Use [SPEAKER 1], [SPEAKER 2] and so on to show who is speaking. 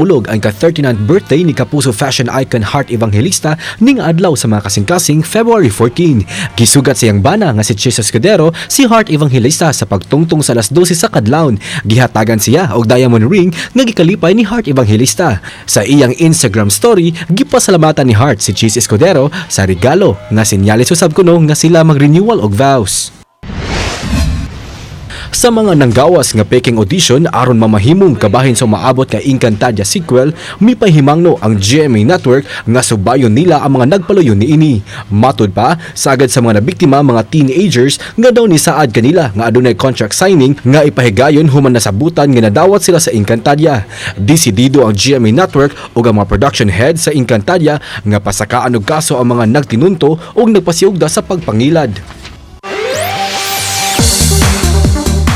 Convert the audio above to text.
[SPEAKER 1] Nahulog ang ka-39th birthday ni Kapuso fashion icon Heart Evangelista ning adlaw sa mga kasing-kasing February 14. Gisugat sa iyang bana nga si Chiz Escudero si Heart Evangelista sa pagtungtong sa alas 12 sa kadlawon. Gihatagan siya og diamond ring nga gikalipay ni Heart Evangelista. Sa iyang Instagram story, gipasalamatan ni Heart si Chiz Escudero sa regalo nga senyales usab kuno nga sila mag-renewal og vows. Sa mga nanggawas nga peking audition aron mamahimong kabahin sa umaabot nga Encantadia sequel, mipahimangno ang GMA Network nga subayon nila ang mga nagpaluyon niini. Matud pa, sagad sa mga nabiktima mga teenagers nga daw nisaad kanila nga adunay contract signing nga ipahigayon human nasabutan nga nadawat sila sa Encantadia. Desidido ang GMA Network ug ang mga production head sa Encantadia nga pasakaan og kaso ang mga nagtinunto ug nagpasiugda sa pagpangilad.